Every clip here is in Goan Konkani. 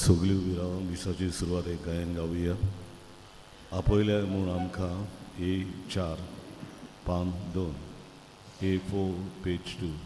सगळी उबी रावन मिसाची सुरवात एक गायन गावया. आपयल्या म्हूण आमकां ए 4 पान 2, A4 page 2.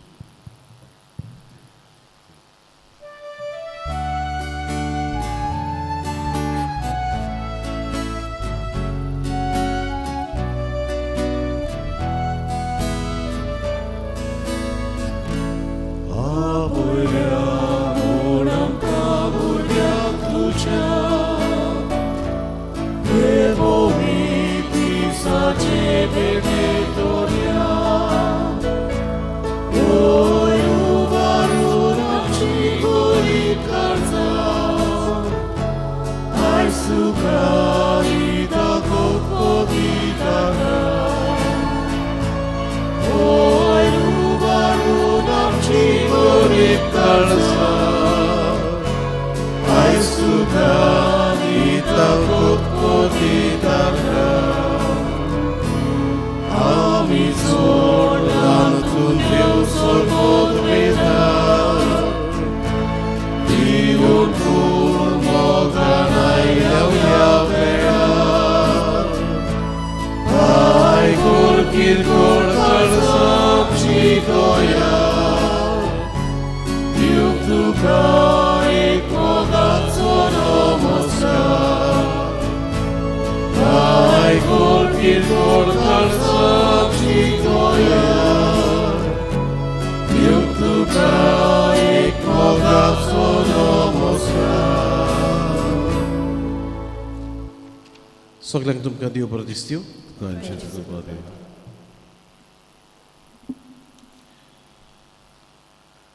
सगळ्यांक तुमकां देव बरो दिसत्यो.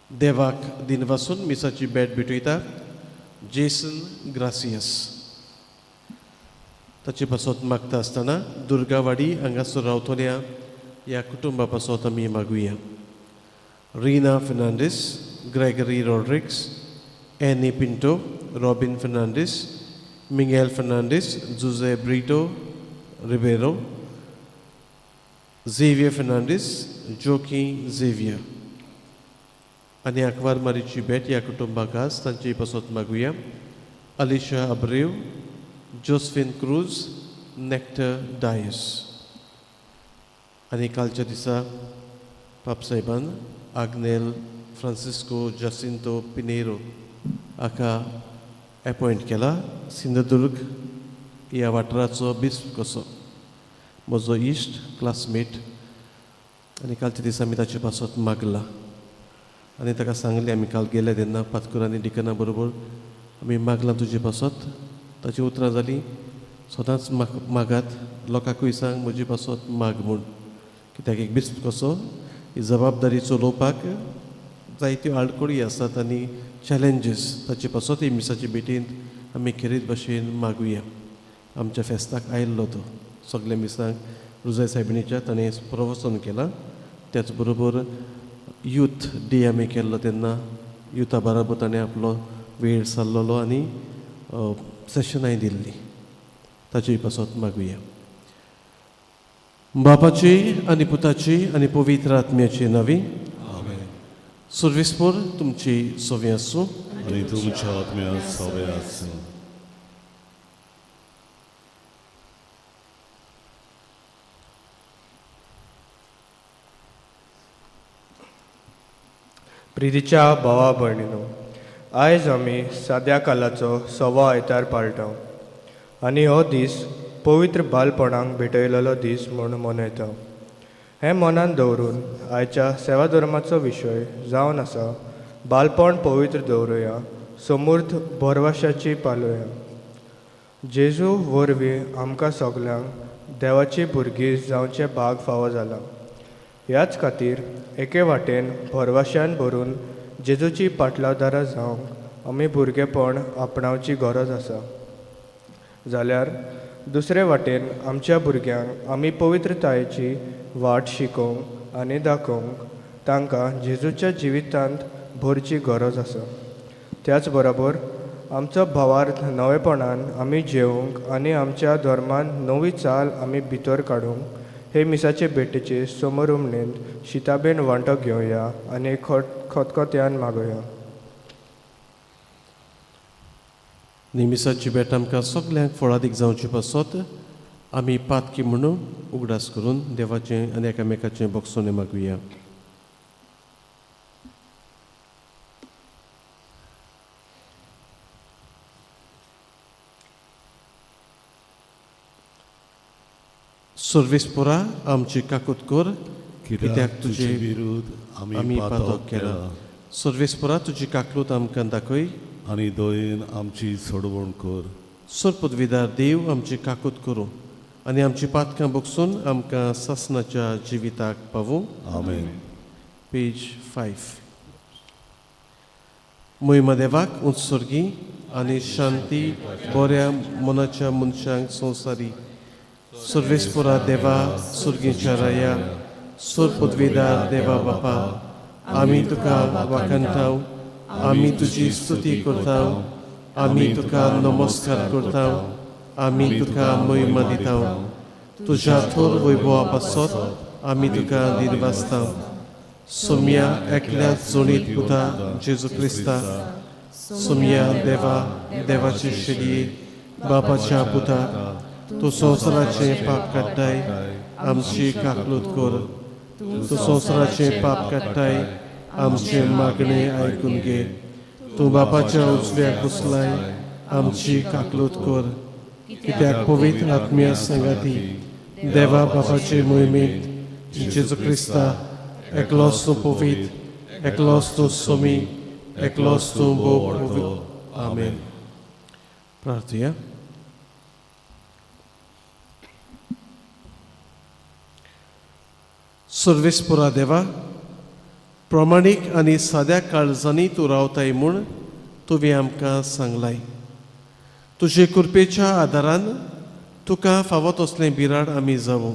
देवाक दिनवासून मिसाची भेट भेटयता जेसन ग्रासियस. ताचे पासत मागता आसतना दुर्गावाडी हांगासर रावतल्या ह्या कुटुंबा पासत आमी मागुया. Rina Fernandes, Gregory Rodrigues, Annie Pinto, Robin Fernandes, Miguel Fernandes, Jose Brito Ribeiro, Xavier Fernandes, Jockey Xavier. आनी आंकवार मारीची भेट ह्या कुटुंबाक आस तांची पासत मागुया. Alisha Abreu, Josephine Cruz, Nectar Dias. आनी कालच्या दिसा पापसाहेबान आग्नेल फ्रांसिस्को जासिंतो पिनेरो हाका एपॉयंट केला सिंधुदुर्ग ह्या वाठाराचो बिस्प कसो. म्हजो इश्ट, क्लासमेट. आनी कालच्या दिसा आमी ताचे पासत मागला आनी ताका सांगलें आमी काल गेले तेन्ना पातकुर आनी डिकना बरोबर आमी मागलां तुजे पासत. ताची उतरां जालीं सदांच मागात, लोकांकूय सांग म्हजे पासत माग म्हूण, कित्याक एक बिस्प कसो ही जबाबदारी चलोवपाक जायत्यो आडखळी आसात आनी चॅलेंजीस. ताचे पासत ही मिसाचे भेटींत आमी खेरीत भशेन मागुया. आमच्या फेस्ताक आयिल्लो तो सगल्या मिसांक रुजाय सायबिणीच्या ताणें प्रवचन केलां. त्याच बरोबर यूथ डे आमी केल्लो तेन्ना युथा बराबर ताणें आपलो वेळ सारलेलो आनी सेशनांय दिल्लीं. ताचे पासत मागुया. बापाची आनी पुताची आनी पवित्र आत्म्याची नांवी. आमेन. सर्वेस्पोर तुमची सोवी आसूं. आनी तुमच्या आत्म्या सोबे आसूं. प्रितीच्या भावा भयणीनो, आयज आमी साद्या कालाचो सवा आयतार पाळटा आनी हो दीस पवित्र बालपणाक भेटयलेलो दीस म्हूण मनयता. हें मनान दवरून आयच्या सेवाधर्माचो विशय जावन आसा बालपण पवित्र दवरुया, समूर्थ भरवशाची पालोया. जेजू वरवीं आमकां सगल्यांक देवाची भुरगीं जावचें भाग फावो जालां. ह्याच खातीर एके वाटेन भरवशान भरून जेजूची पाटलावदारां जावंक आमी भुरगेपण आपणावची गरज आसा. जाल्यार दुसरे वाटेन आमच्या भुरग्यांक आमी पवित्रतायेची वाट शिकोवंक आनी दाखोवंक तांकां जेजूच्या जिवितांत भरची गरज आसा. त्याच बरोबर आमचो भावार्थ नवेपणान आमी जेवंक आनी आमच्या धर्मान नवी चाल आमी भितर काडूंक हे मिसाचे भेटेचे समरुमणेंत शिताबेन वांटो घेवया आनी खतखत्यान मागोया. निमिसाची भेट आमकां सगल्यांक फळादीक जावची पासत आमी पातकी म्हणून उगडास करून देवाचें आनी एकामेकाचें भोगसणें मागुया. सर्वेस्पोरा आमची काकूत कर, कित्याक तुजे विरुद्ध आमी पातक केला. सर्वेस्पोरा तुजी काकलूत आमकां दाखय आनी दयेन आमची सोडवण कर. सरपदवीदार देव आमची काकूत करूं आनी आमची पातकां बगसून आमकां सासनाच्या जिविताक पावूं. आमेन. पेज 5. मोहिमा देवाक उत्सर्गी आनी शांती बऱ्या मनाच्या मनशांक संवसारी. सर्वेस्पोरा देवा सुर्गीच्या राया, सरपदवीदार देवा बापा, आमी तुका वाखाणटाव, आमी तुजी स्तुती करता, आमी तुका नमस्कार करता, आमी तुका मोहिमा दिता. तुज्या थोर वैभवा पासत आमी तुका दिनवासता. सोम्या एकल्या जोडीत पुता जेजू क्रिस्ता, सोम्या देवा देवाचे शेडये बापाच्या पुता, तूं संवसाराचें पाप काडटाय आमची काकलूत कर. तूं संवसाराचें पाप काडटाय आमचें मागणें आयकून घे. तूं बापाच्या उजव्याक बसलाय आमची काकलूत कर. कित्याक पवित्र आत्म्या सांगाती देवा बापाचे मोहिमेंत जेजू क्रिस्ता एकलोच तूं पवित्र, एकलोच तूं सोमी, एकलोच तूं भोव पवित्र. आमेन. प्रार्थुया. सर्वेस्पोरा देवा, प्रमाणीक आनी साद्या काळजांनी तूं रावताय म्हूण तुवें आमकां सांगलाय. तुजे कृपेच्या आदारान तुका फावो तसलें बिराड आमी जावं.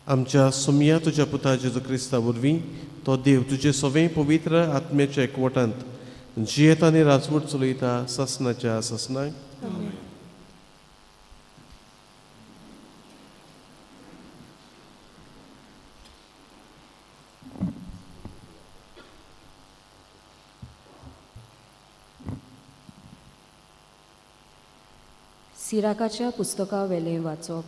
आमच्या सोमया तुज्या पुता जेजू क्रिस्ता वरवीं तो देव तुजे सवें पवित्र आत्म्याच्या एकवटांत जियेता आनी राजवट चलयता सासनाच्या सासनाक. सिराकाच्या पुस्तका वेलें वाचप.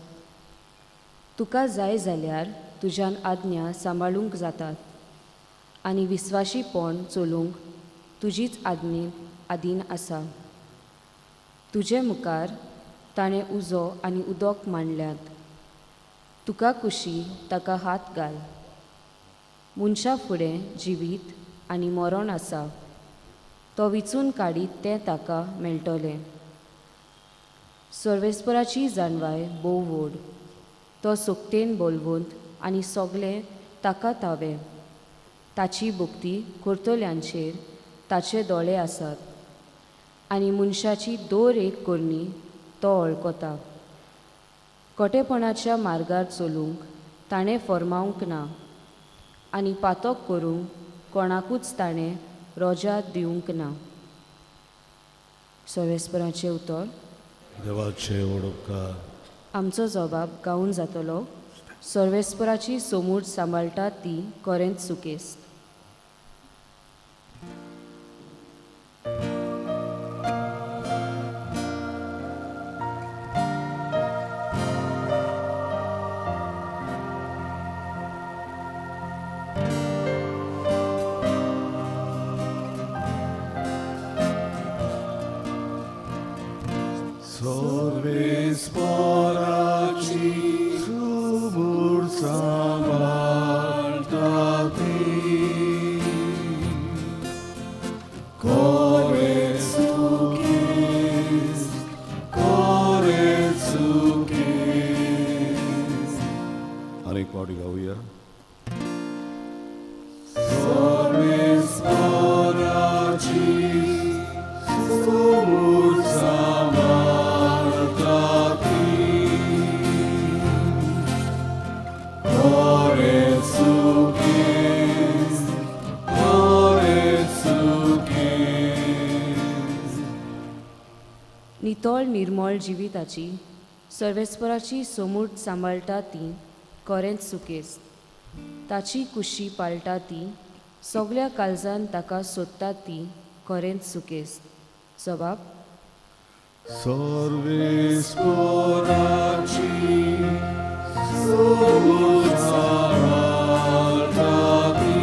तुका जाय जाल्यार तुज्यान आज्ञा सांबाळूंक जातात आनी विस्वाशीपण चलूंक तुजीच आज्ञे आदीन आसा. तुजे मुखार ताणें उजो आनी उदक मांडल्यात. तुका कुशी ताका हात घाल. मनशा फुडें जिवीत आनी मरण आसा. तो विचून काडीत तें ताका मेळटलें. सर्वेस्पराची जाणवाय भोव व्हड. तो सोकतेन बोलवंत आनी सगलें ताका तावे. ताची भक्ती करतल्यांचेर ताचे दोळे आसात आनी मनशाची दर एक करणी तो वळखता. कोटेपणाच्या मार्गार चलूंक ताणें फर्मावंक ना आनी पातक करूंक कोणाकूच ताणें रोजा दिवंक ना. सर्वेस्पराचें उतर. देवाचे ओडपकार. आमचो जबाब गावन जातलो. सर्वेस्पराची सोमूट सांबाळटा ती कोरेंत सुकेस्त. सर्वेस्पराची सुमूर सांबाळटा ती कोरे सुकेस, कोरे सुकेस. आनी एक फावटी गावया. सर्वेस्पराची सुमूर सांबाळटा ती कोरे सुकेस, कोरे सुकेस. नितळ निर्मळ जिविताची सर्वेस्पराची सोमूट सांबाळटा ती कोरेंत सुकेस्त. ताची कुशी पाळटा ती सगल्या काळजान ताका सोदता ती कोरेंत सुकेस्त. जबाब. सर्वेस्पोराची सोबूत सांबाळटा ती.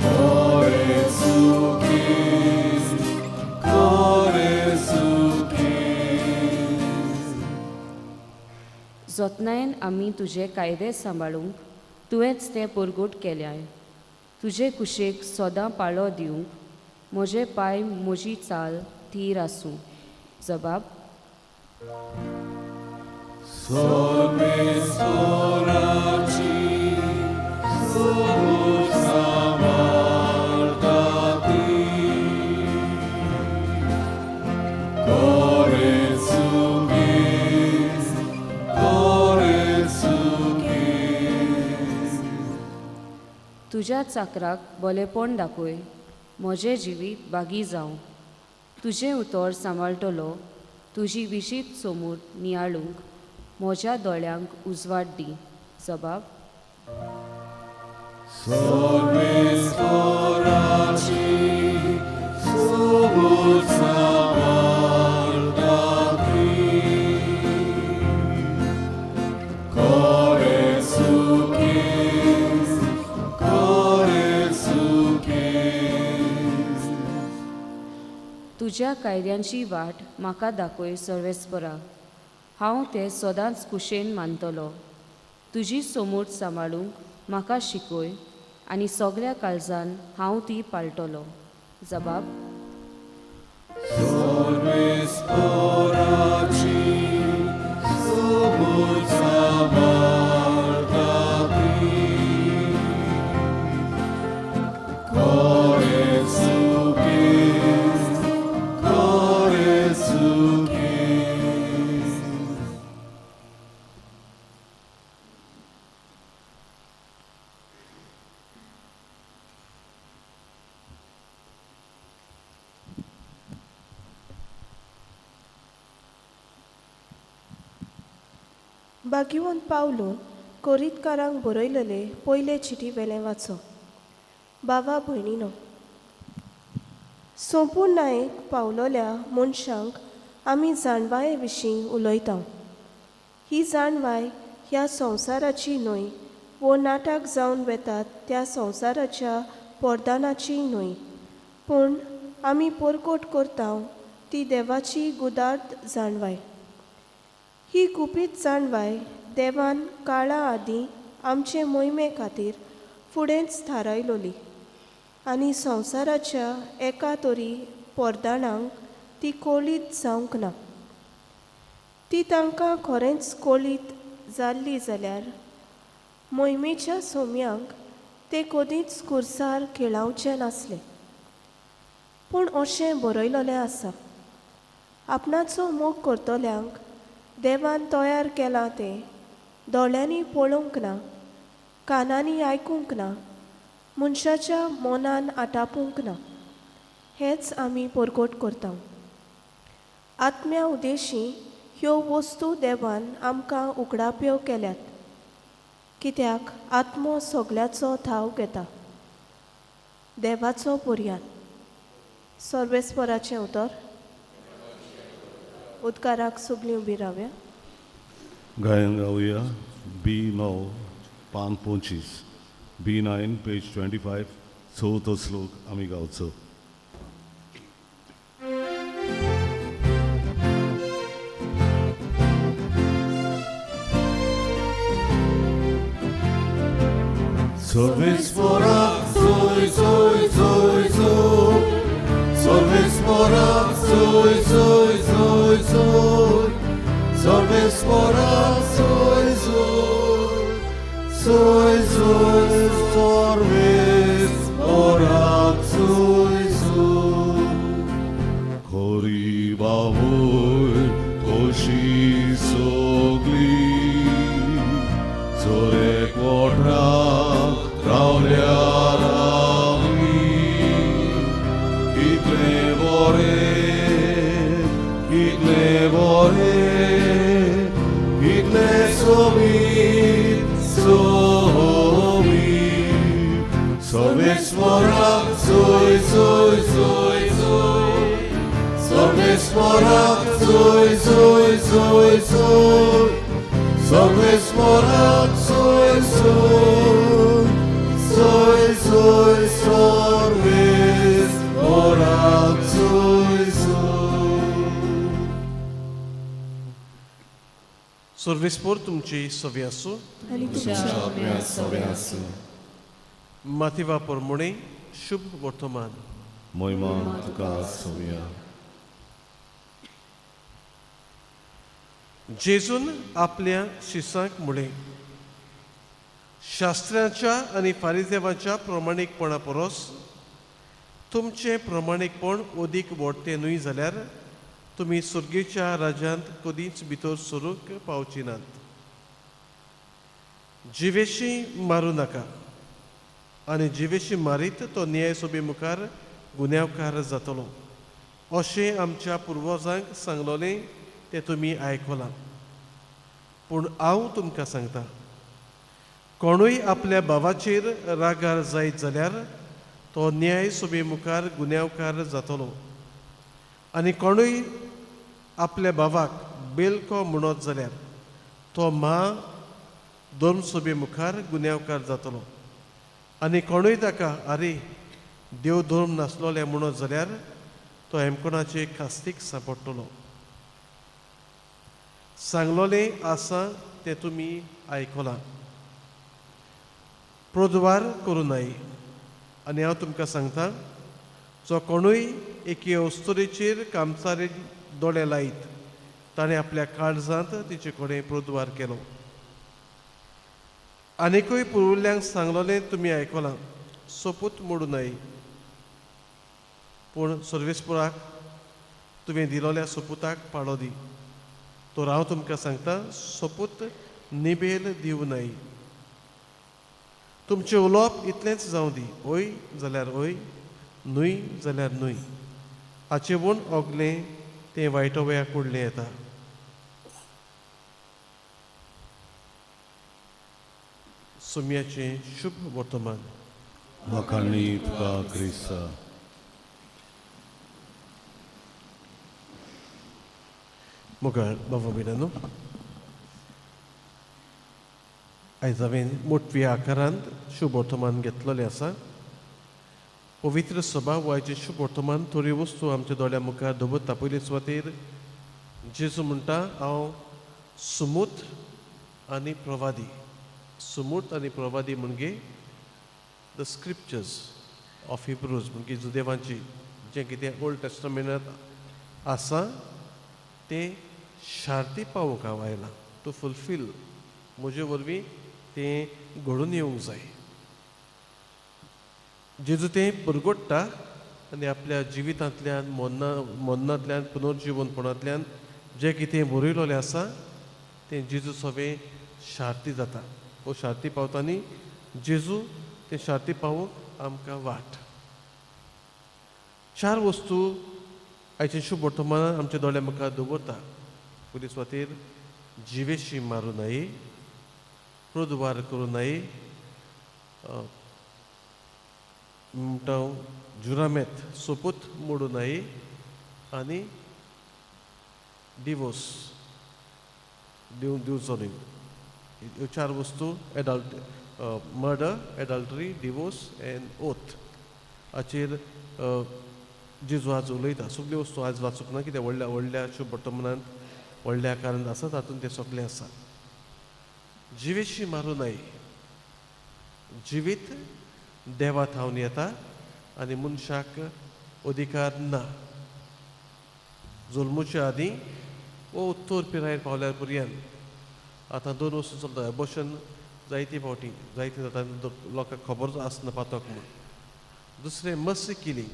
खरें सुखीस, खरें सुखीस. जतनायेन आमी तुजे कायदे सांबाळूंक तुवेंच तें परगट केल्याय. तुजे कुशेक सदां पाळो दिवंक म्हजे पांय म्हजी चाल थीर आसूं. जबाब. सर्वेस्पोराची सोबूत सांबाळटा ती. खरें सुखीस, खरें सुखीस. तुज्या चाकराक बरेपण दाखय, म्हजें जिवीत बागी जावं. तुजें उतर सांबाळटलो, तुजी विशीत सोमूर नियाळूंक म्हज्या दोळ्यांक उजवाड दी. जबाब. सर्वेस्पोराची सोबूत सांबाळटा ती. खरें सुखीस, खरें सुखीस. तुज्या कायद्यांची वाट म्हाका दाखय सर्वेस्परा, हांव तें सदांच कुशेन मानतलो. तुजी सोमूर सांबाळूंक म्हाका शिकय आनी सगळ्या काळजान हांव ती पाळटलो. जबाब. सर्वेस्पोराची सोबूत सांबाळटा ती. खरें सुखीस, खरें सुखीस. भाग्यवंत पावलून कोरीतकारांक बरयलेले पयले चिटी वेलें वाचो. बाबा भयणीनो, सोंपून नायक पावलोल्या मनशांक आमी जाणवाये विशीं उलयता. ही जाणवाय ह्या संवसाराची न्हय वो नाटक जावन वेतात त्या संवसाराच्या पोरदानाची न्हय, पूण आमी पोरकोट करता ती देवाची गुदार्द जाणवाय. ही गुपीत जाणवाय देवान काळा आदीं आमचे मोहिमे खातीर फुडेंच थारायलोली आनी संवसाराच्या एका तरी पोरदाणांक ती कोळीत जावंक ना. ती तांकां खरेंच कोळीत जाल्ली जाल्यार मोहिमेच्या सोम्यांक ते कदींच कुर्सार खेळावचे नासले. पूण अशें बरयलेलें आसा, आपणाचो मोग करतल्यांक देवान तयार केलां तें दोळ्यांनी पळोवंक ना, कानांनी आयकूंक ना, मनशाच्या मनान आटापूंक ना. हेंच आमी परगट करता. आत्म्या उदेशी ह्यो वस्तू देवान आमकां उगडाप्यो केल्यात, कित्याक आत्मो सगल्याचो थाव घेता. देवाचो पर्यान. सर्वेस्पराचें उतर. उदकाराक सगळीं उबी रावया. गायन गावया बी 9 पान 25, B9 page 25, चवथो श्लोक आमी गावचो. सर्वेस्पराक सोय सोय सोय सोय, सर्वेस्पराक सोय सोय सोय सोय, सर्वेस्पराक सोय सोय सोय सोय, सर्वेस्पराक सोय सोय. खरी बावय खोशी सगली, चोरे कोठरा रावल्यार आमी. कितले बरें, कितले बरें, कितले सोबीत सोबीत. सर्वेस्पराक सोय सोय सोय सोय, मोराक सोय सोय सोय सोय, सर्वेस मोराक सोय सोय सोय सोय, सर्वेस मोराक सोय सोय. सर्वेस्पोर तुमची सवी आसूं. आनी तुमच्या आत्म्या सवे आसूं. मातिवा पोरमुणे शुभ वर्तमान. मोहिमा तुका सोवया. जेजून आपल्या शिसांक म्हळें, शास्त्र्यांच्या आनी फारिजेवाच्या प्रमाणीकपणा परस तुमचें प्रमाणीकपण अदीक व्हडतें न्हय जाल्यार तुमी सुर्गेच्या राज्यांत कदींच भितर सरूंक पावची नात. जिवेशी मारूं नाका आनी जिवेशी मारीत तो न्याय सभे मुखार गुन्यांवकार जातलो अशें आमच्या पुर्वजांक सांगलोलें तें तुमी आयकलां. पूण हांव तुमकां सांगता, कोणूय आपल्या भावाचेर रागार जायत जाल्यार तो न्याय सभे मुखार गुन्यांवकार जातलो आनी कोणूय आपल्या भावाक बेलको म्हणत जाल्यार तो म्हा धर्मसभे मुखार गुन्यांवकार जातलो आनी कोणूय ताका आरे देव धर्म नासलोले म्हणत जाल्यार तो हेमकोणाचे खास्तीक सांपडटलो. सांगलोलें आसा तें तुमी आयकलां, प्रोद्वार करूं नाय. आनी हांव तुमकां सांगता, जो कोणूय एके अस्तुरेचेर कामसारे दोळे लायत ताणें आपल्या काळजांत तिचे कडेन प्रोद्वार केलो. आनीकूय पुर्विल्ल्यांक सांगलोलें तुमी आयकलां, सोपूत मोडूं नाय, पूण सर्वेस्पुराक तुवें दिलोल्या सोपुताक पाळो दी. तर हांव तुमकां सांगता, सोपूत निबेल दिवं नाय. तुमचें उलोवप इतलेंच जावं दी, हय जाल्यार हय, न्हय जाल्यार न्हय. हाचे वून ओगलें तें वायटोवया कुडलें येता. सोम्याचें शुभ वर्तमान. वाखाणणी तुका क्रिस्ता. मुखार बाबा भयणांनो, आयज हांवें मोटव्या आकारांत शुभ वर्तमान घेतलेलें आसा. पवित्र सभा आयचें शुभ वर्तमान थोड्यो वस्तू आमच्या दोळ्या मुखार दवरता. पयले सुवातेर जेजू म्हणटा, हांव सुमूत आनी प्रवादी. सुमूत आनी प्रवादी म्हणजे the scriptures of Hebrews, म्हणजे जुदेवांची जें कितें ओल्ड टेस्टमेंटांत आसा तें शार्ती पावोवंक हांव आयलां, टू फुलफील, म्हजे वरवीं तें घडून येवंक जाय. जेजू तें परगोडटा आनी आपल्या जिवितांतल्यान, मरणांतल्यान, पुनर्जिवनपणांतल्यान जें कितें बरयलोलें आसा तें जेजू सगळें शार्ती जाता. वो शार्ती पावता न्ही, जेजू तें शार्ती पावोवंक आमकां वाट. चार वस्तू आयचें शुभ वर्तमानान आमच्या दोळ्या मुखार दवरता. पयली सुवातेर जिवेशी मारूं नये, प्रोद्वार करूं नये, म्हणटा जुरामेत सोपूत मोडूं नये आनी डिवोर्स दिवचो न्हय. ह्यो चार वस्तू, adult murder, adultery, divorce and oath हाचेर जेजू आज उलयता. सगल्यो वस्तू आज वाचूंक ना, कित्याक व्हडल्या व्हडल्या शुभ वर्तमानांत व्हडल्या आकारांत आसा तातूंत तें सगलें आसा. जिवेशी मारूं नये. जिवीत देवा थावन येता आनी मनशाक अधिकार ना. जल्मुच्या आदीं वो उत्तर पिरायेर पावल्यार पर्यंत आतां दोन वस्तू चलता. एबॉर्शन जायते फावटी जायते जाता, लोकांक खबर आसना पातक म्हूण. दुसरें मर्सी किलिंग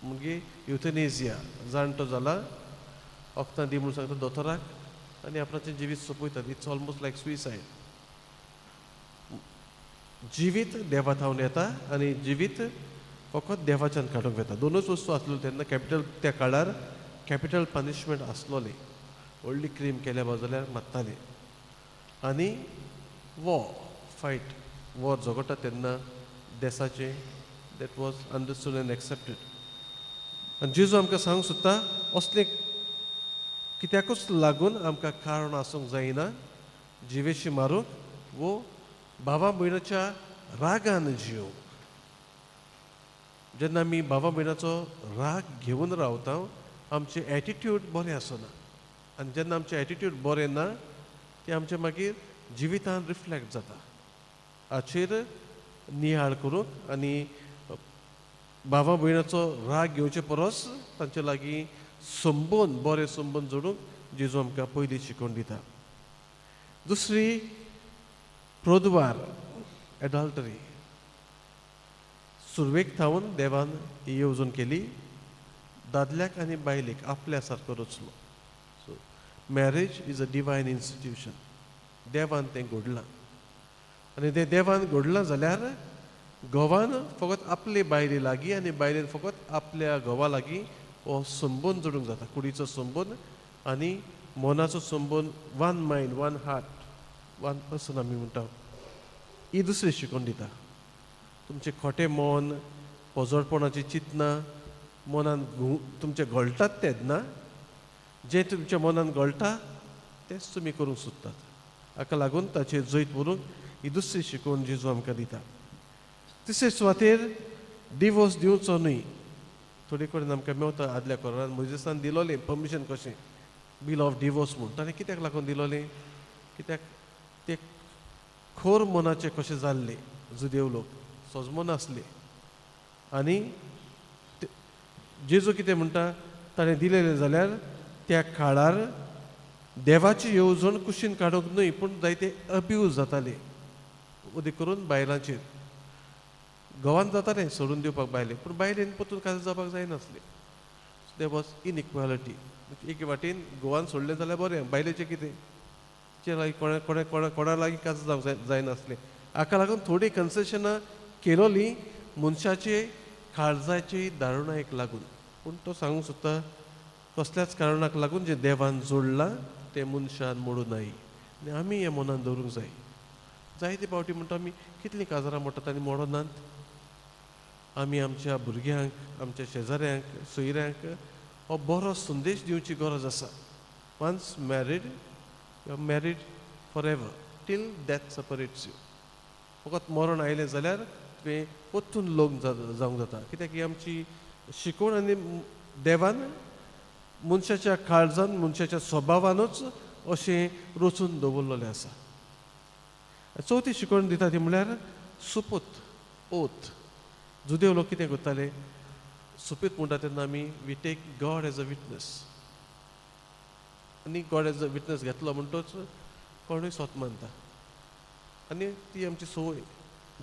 म्हणजे युथेनेजिया, जाणटो जाला वखदां दी म्हूण सांगता दोतोराक आनी आपणाचें जिवीत सोंपयतात. It's almost like suicide. जिवीत देवा थावन येता आनी जिवीत फकत देवाच्यान काडूंक येता. दोनूच वस्तू आसल्यो तेन्ना कॅपिटल, त्या काळार कॅपिटल पनिशमेंट आसलोलें. व्हडली क्रीम केल्या बा जाल्यार मारताले आनी वॉ फायट वॉर झगडटा तेन्ना देसाचें, that was understood and accepted. आनी जेजू आमकां सांगूंक सोदता असलें कित्याकूच लागून आमकां कारण आसूंक जायना जिवेशी मारूंक वो भावा भयणाच्या रागान जिवंक. जेन्ना आमी भावा भयणाचो राग घेवन रावता आमचें एटिट्यूड बरें आसना आनी जेन्ना आमचें एटिट्यूड बरें ना तें आमचें मागीर जिवितान रिफ्लेक्ट जाता. हाचेर नियाळ करूंक आनी भावा भयणाचो राग घेवचे परस तांचे लागीं संबंद बरे संबंद जोडूंक जेजू आमकां पयलीं शिकोवन दिता. दुसरी प्रोद्वार एडल्टरी. सुरवेक थावन देवान ही येवजण केली दादल्याक आनी बायलेक आपल्या सारको रचलो. So marriage is a divine institution. देवान तें घडलां आनी तें देवान घडलां जाल्यार घोवान फकत आपले बायले लागीं आनी बायलेन फकत आपल्या घोवा लागीं हो संबंद जोडूंक जाता. कुडीचो संबंद आनी मनाचो संबंद, one mind one heart one person आमी म्हणटा. ही दुसरी शिकोवन दिता. तुमचें खोटें मन, पोजोडपणाची चिंतनां मनान तुमचें घोळटात तेन्ना जें तुमच्या मनान घोळटा तेंच तुमी करूंक सोदतात. हाका लागून ताचेर जैत व्हरूंक ही दुसरी शिकवण जेजू आमकां दिता. तिसरे सुवातेर डिवोर्स दिवचो न्हय. थोडे कडेन आमकां मेवता आदल्या कोरान मोजेसान दिलोलें परमिशन कशें बिल ऑफ डिवोर्स म्हूण. ताणें कित्याक लागून दिलोलें? कित्याक ते खोर मनाचे कशें जाल्ले जुदेव लोक सोजमो नासले. आनी जेजू कितें म्हणटा ताणें दिलेलें जाल्यार त्या काळार देवाची येवजण कुशीन काडूंक न्हय पूण जायते अब्यूज जाताले अदीक करून बायलांचेर. घोवान जातालें सोडून दिवपाक बायलेक पूण बायलेन परतून काजार जावपाक जायनासलें. There was inequality. एके वाटेन घोवान सोडलें जाल्यार बरें, बायलेचें कितें तिचे लागीं कोणा कोणा कोणा कोणा लागीं काजार जावंक जायनासलें. हाका लागून थोडीं कन्सेशनां केलोलीं मनशाचे काळजाची दारुणायेक लागून. पूण तो सांगूंक सोदता कसल्याच कारणाक लागून जें देवान जोडलां तें मनशान मोडूं नाय. आनी आमी हें मनान दवरूंक जाय. जायते फावटी म्हणटा आमी कितलीं काजारां मोडटात आनी मोडनात. आमी आमच्या भुरग्यांक, आमच्या शेजाऱ्यांक, सोयऱ्यांक हो बरो संदेश दिवची गरज आसा. Once married you are married for ever till death separates you. फकत मरण आयलें जाल्यार तुवें परतून लग्न जावंक जाता. कित्याक ही आमची शिकवण आनी देवान मनशाच्या काळजान मनशाच्या स्वभावानूच अशें रचून दवरलेलें आसा. चवथी शिकवण दिता ती म्हणल्यार सुपूत ओथ. जुदेव लोक कितें करताले सुपूत म्हणटा तेन्ना आमी we take God as a witness. आनी गॉड एज अ विटनस घेतलो म्हणटच कोणूय सोत मानता आनी ती आमची संवय.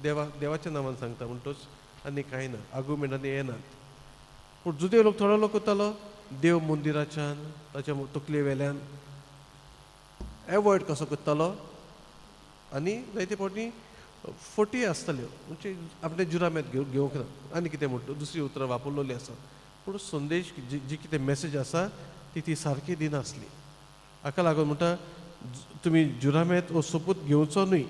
देवाच्या नांवान सांगता म्हणटच आनी कांय ना, आर्गुमेंटांनी येनात. पूण जुदेव लोक थोडो लोक करतालो देव मंदिराच्यान ताच्या तकले वेल्यान एवॉयड कसो करतालो आनी जायते फावटी फटी आसताल्यो म्हणजे आपणें जुरामेत घेवंक ना आनी कितें म्हणटा दुसरी उतरां वापरलेली आसात. पूण संदेश जी कितें मॅसेज आसा ती ती सारकी दिनासली. हाका लागून म्हणटा तुमी जुरामेत हो सोपूत घेवचो न्हय.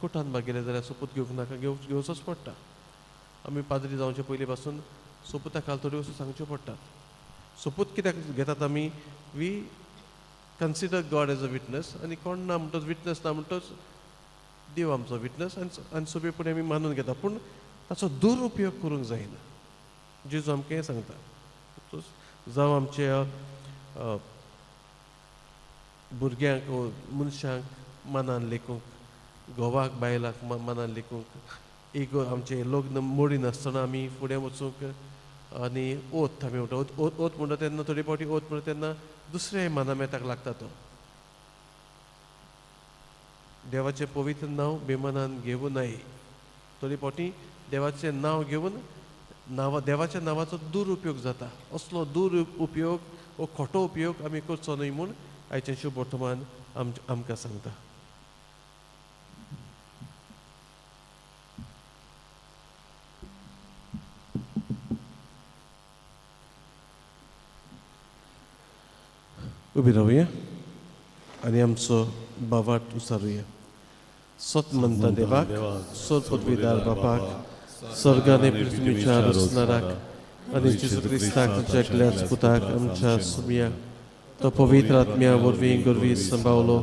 कोर्टान गेले जाल्यार सोपूत घेवंक नाका, घेवचोच पडटा. आमी पाद्री जावचे पयलीं पासून सोपुता खाल थोड्यो वस्तू सांगच्यो पडटात. सोपूत कित्याक घेतात आमी? We consider God as a witness. आनी कोण ना म्हणटच विटनस ना म्हणटच देव आमचो विटनस आनी सोंपेपणी आमी मानून घेता. पूण ताचो दुरुपयोग करूंक जायना. जेजू आमकां हें सांगता. जावं आमच्या भुरग्यांक मनशांक मनान लेखूंक, घोवाक बायलाक मनान लेखूंक, एक आमचें लग्न मोडिनासतना आमी फुडें वचूंक आनी ओत आमी म्हणटा. ओत ओत म्हणटा तेन्ना थोडे फावटी ओत म्हणटा तेन्ना दुसऱ्या मानामेताक लागता तो. देवाचें पवित्र नांव बेमानान घेवूं नये. थोडे फावटी देवाचें नांव घेवन देवाच्या नांवाचो दुरुपयोग जाता. असलो दुरुपयोग वो खोटो उपयोग आमी करचो न्हय म्हूण आयचें शुभ वर्तमान आमकां सांगता. उबी रावया आनी आमचो बावाट उसारुया. सत म्हणटा देवाक, सोद पदवीदार बापाक, स्वर्गाने पृथ्वीच्या रचणाराक, आनी जेजू क्रिस्ताक तुज्या एकल्याच पुताक आमच्या सुमया तो पवित्र आत्म्या वरवीं गोरवी संभावलो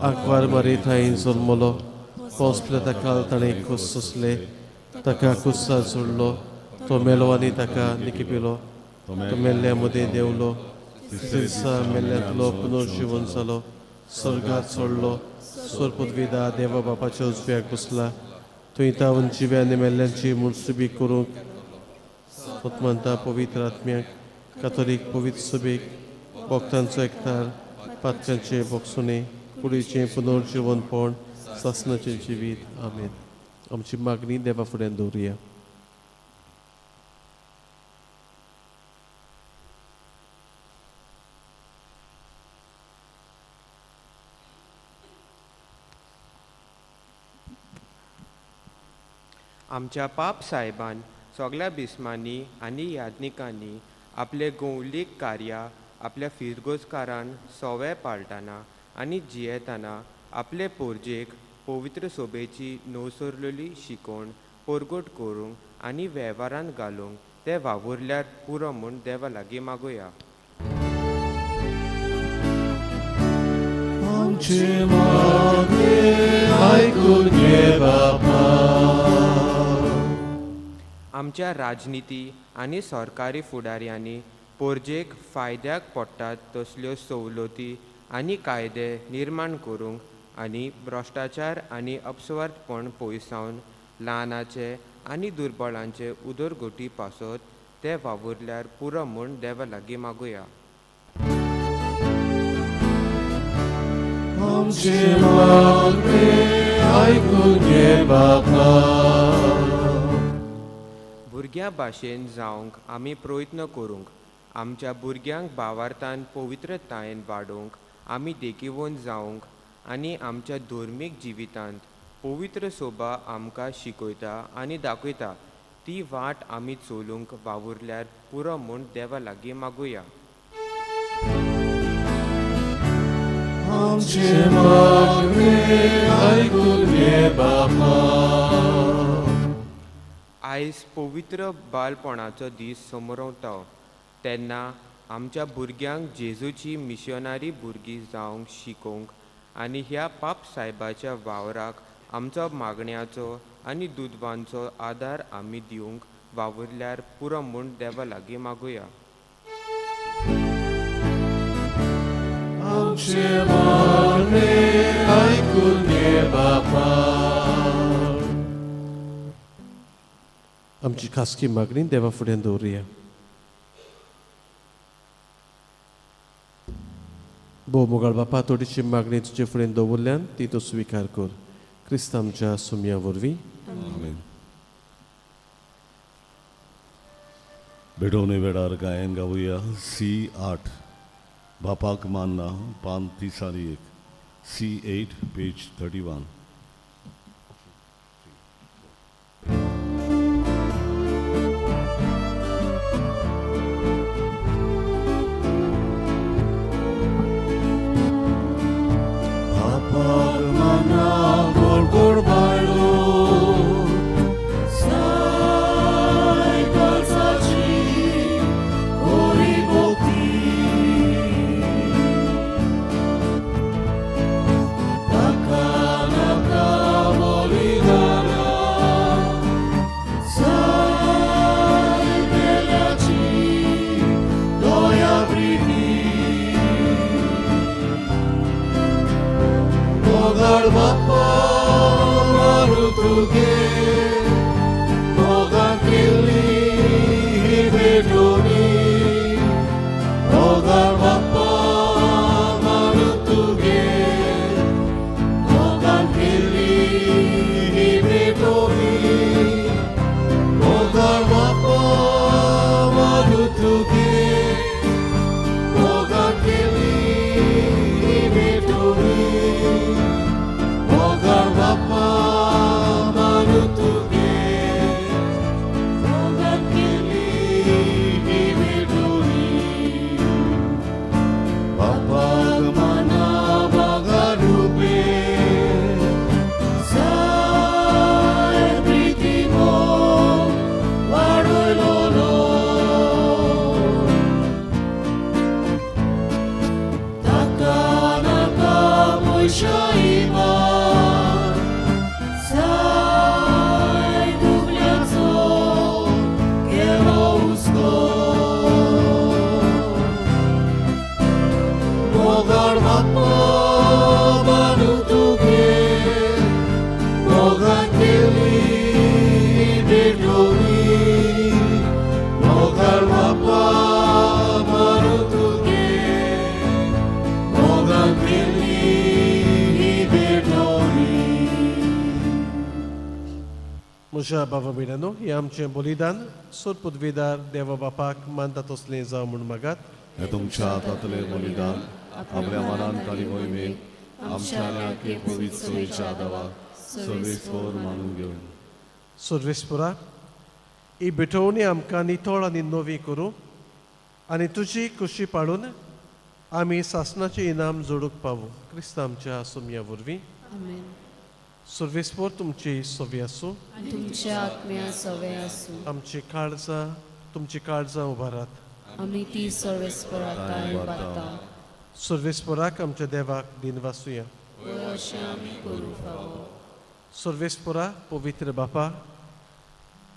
आंकवार मारी थंय जल्मलो पोसले ताका ताणें खोस सोंसले ताका कुस्सार सोडलो तो मेलो आनी ताका निकिपिलो तो मेल्ल्या मदीं देंवलो तिसऱ्या दिसा मेल्ल्यांतलो पुनर्जिवन जालो स्वर्गात सोडलो स्वर्पदविदा देवा बापाच्या उजव्याक बसला थंय तावन जिव्या आनी मेल्ल्यांची मुळसुबी करूंक होतमंता पवित्र आत्म्याक कातोलीक पवित्र सभेक भक्तांचो एकतार पातकांचे बोगसुणे कुडीचें पुनर्जिवनपण सासनाचें जिवीत. आमेन. आमची मागणी देवा फुड्यान दवरुया. आमच्या पाप साहेबान सगळ्या बिस्मांनी आनी याज्ञिकांनी आपले गोवलीक कार्या आपल्या फिरगोजकारान सोवे पाळटाना आनी जियेताना आपले पोरजेक पवित्र सोबेची नवसरलेली शिकोवण परगट करूंक आनी वेव्हारांत घालूंक ते वावुरल्यार पुरो म्हूण देवा लागीं मागुया. आमचे मागणें आयकून घे बापा. आमच्या राजनिती आनी सरकारी फुडाऱ्यांनी पोरजेक फायद्याक पडटात तसल्यो सवलती आनी कायदे निर्माण करूंक आनी भ्रश्टाचार आनी अपस्वार्थपण पयसावन ल्हानाचे आनी दुर्बळांचे उदरगती पासत ते वावुरल्यार पुरो म्हूण देवा लागीं मागुया. आमचे मागणें आयकून घे बापा. भुरग्यां भाशेन जावंक आमी प्रयत्न करूंक आमच्या भुरग्यांक भावार्थान पवित्रतायेन वाडोवंक आमी देखिवंत जावंक आनी आमच्या धर्मीक जिवितांत पवित्र सोबा आमकां शिकयता आनी दाखयता ती वाट आमी चलूंक वावुरल्यार पुरो म्हूण देवा लागीं मागुया. आमचे मागणें आयकून घे बापा. आयज पवित्र बालपणाचो दीस समरवता तेन्ना आमच्या भुरग्यांक जेजूची मिशनारी भुरगीं जावंक शिकोवंक आनी ह्या पाप सायबाच्या वावराक आमचो मागण्याचो आनी दुदवांचो आदार आमी दिवंक वावुरल्यार पुरो म्हूण देवा लागीं मागुया. आमचे मागणें आयकून घे बापा. आमची खासगी मागणी देवा फुड्यान दवरुया. भोव मोगाळ बापा, थोडीशी मागणी तुजे फुडें दवरल्यान ती तूं स्विकार कर क्रिस्त आमच्या सुमया वरवीं. आमेन. भेटवणे वेळार गायन गावया C8 बापाक मानना पान 31 C8 page 31. बापाक मानना गोड गोड बायलो साय काळजाची कोरी भक्ती ताका नाका बलिदाना साय पेल्याची दया प्रीती मोगाळ बाप्पा मारू तुगे मोगान केल्ली ही भेटवणी मोगाळ बाप्पा मारू तुगे मोगान केल्ली ही भेटवणी मोगाळ बाप्पा मारू तुगे मोगान केल्ली ही भेटवणी मोगाळ बाप्पा मारू म्हज्या बाबा भयणांनो हें आमचें बलिदान सोर पदवीदार देवा बापाक मानता तसलें जावं म्हूण मागात. हे तुमच्या हातांतले बलिदान आपल्या मनान आनी मोहिमेक आमच्या आनी पवित्र सोयीच्या आदावाक सर्वेस्पर मानून घेवन. सर्वेस्परा, ही भेटवणी आमकां नितळ आनी नवी करूं आनी तुजी खुशी पाडून आमी सासणाचें इनाम जोडूंक पावूं, क्रिस्त आमच्या सोमया वरवीं. आमेन. सर्वेस्पर तुमची सोवी आसूं. तुमच्या आत्म्या सवे आसूं. आमची काळजां, तुमची काळजां उबारात. आमी ती सर्वेस्परा उबारता. सर्वेस्पराक आमच्या देवाक दिनवासुया. अशें आमी करूं फावो. सर्वेस्परा, पवित्र बापा,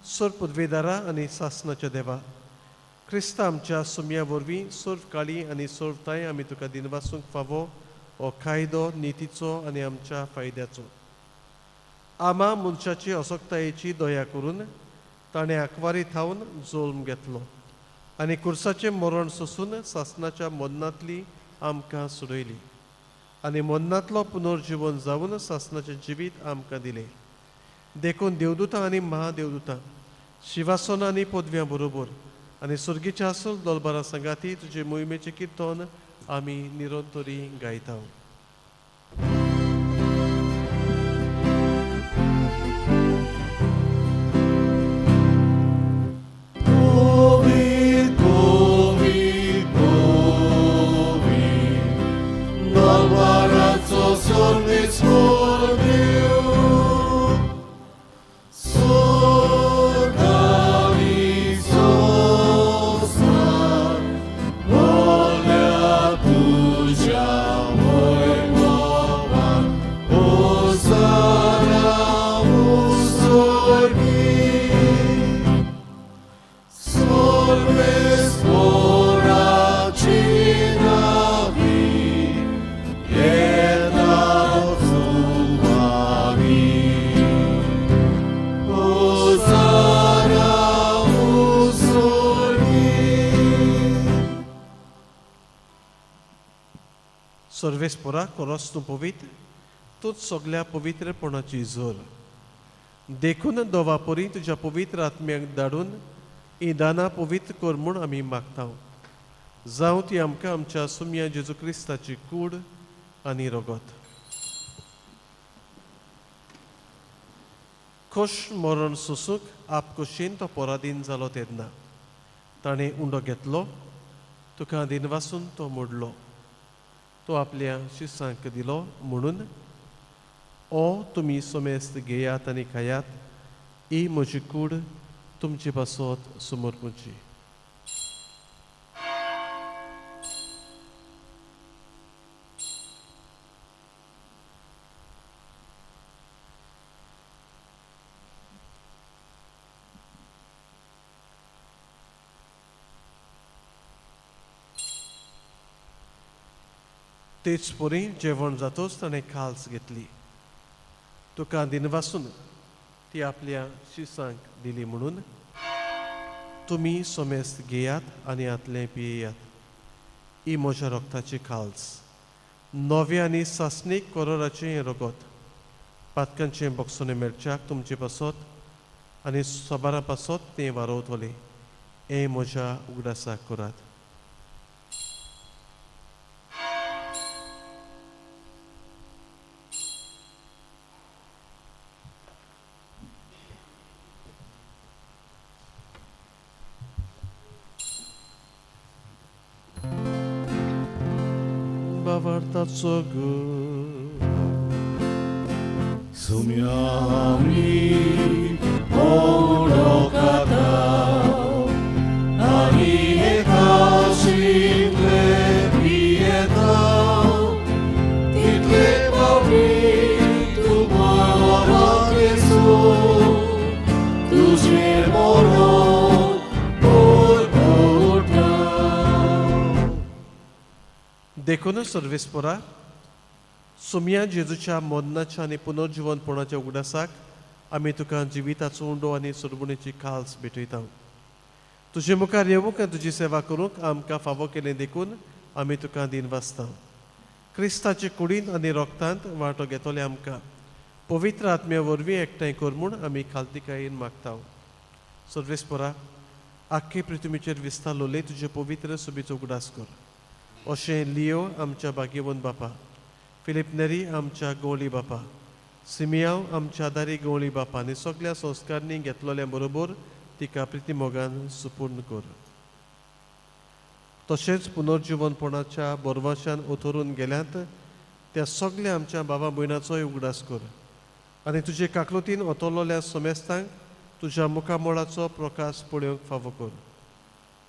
सोर पदवेदारा आनी सासणाच्या देवा, क्रिस्त आमच्या सुमया वरवीं सर्व काळी आनी सर्व ताय आमी तुका दिनवासूंक फावो हो कायदो नितीचो आनी आमच्या फायद्याचो. आमा मनशाची असक्तायेची दया करून ताणें आंकवारी थावन जल्म घेतलो आनी कुर्साचें मरण सोसून सासणाच्या मरणांतली आमकां सोडयली आनी मरणांतलो पुनर्जिवन जावन सासणाचें जिवीत आमकां दिलें. देखून देवदूतां आनी महादेवदूतां, शिवासनां आनी पदव्यां बरोबर आनी सुर्गीच्या आसल दोलबारा सांगाती तुजे मोहिमेचें किर्तन आमी निरंतरी गायता. Covid, Covid, Covid, दरबाराचो सर्वेस्पर देव, स्वर्ग आनी संवसार भरल्या तुज्या वैभवान. होसाना उत्सर्गी, सर्वेस्पराची नावी येता सुवावी. होसाना उत्सर्गी. सर्वेस्परा, खरोच तूं पवित्र, तूंच सगल्या पवित्रपणाची जोर. देखून दोवा परी तुज्या पवित्र आत्म्याक धाडून ही दानां पवित्र कर म्हूण आमी मागता. जावं ती आमकां आमच्या सुमया जेजू क्रिस्ताची कूड आनी रगत. खोश मरण सोसूंक आपखोशेन तो पराधीन जालो तेन्ना ताणें उंडो घेतलो, तुका दिनवासून तो मोडलो, तो आपल्या शिसांक दिलो म्हणून, ओ तुमी समेस्त घेयात आनी खायात, ही म्हजी कूड तुमचे पासत समर्पूची. तेच परी जेवण जातोच ताणें खाल्स घेतली, तुका दिनवासून ती आपल्या शिसांक दिली म्हणून, तुमी समेस्त घेयात आनी हातलें पियेयात, ही म्हज्या रक्ताची खाल्स, नव्या आनी सासणीक करोराचें हें रगत, पातकांचें बक्षणें मेळच्याक तुमचे पासत आनी सबारा पासत तें वारोवतलें. हें म्हज्या उगडासाक करात. बावार्थाचो गो सुम्यामी ओडोकाता आनी एकाशितले पियेता, तितले पावटी तूं बाबा तुजें मरण परगटा. देखून सर्वेस्परा, सुमया जेजूच्या मरणाच्या आनी पुनर्जिवनपणाच्या उगडासाक आमी तुका जिविताचो उंडो आनी सरबुणेची खाल्स भेटयता. तुजे मुखार येवंक आनी तुजी सेवा करूंक आमकां फावो केलें देखून आमी तुका दिनवासता. क्रिस्ताचे कुडींत आनी रोगतांत वांटो घेतले आमकां पवित्र आत्म्या वरवीं एकठांय कर म्हूण आमी खालतिकायेन मागता. सर्वेस्परा, आख्खे पृथ्वीचेर विस्तारलोले तुजे पवित्र सुबीचो उगडास कर. अशें लियो आमच्या भाग्यवंत बापा, फिलीप नेरी आमच्या गवळी बापा, सिमियांव आमच्या आदारी गवळी बापा आनी सगल्या संस्कारांनी घेतलोल्या बरोबर तिका प्रितीमोगान सुपूर्ण कर. तशेंच पुनर्जिवनपणाच्या बोरवाशान ओथरून गेल्यात त्या सगल्या आमच्या बाबा भयणाचोय उगडास कर आनी तुजे काकलुतीन ओतरलोल्या सोमेस्तांक तुज्या मुखामोळाचो प्रकाश पळोवंक फावो कर.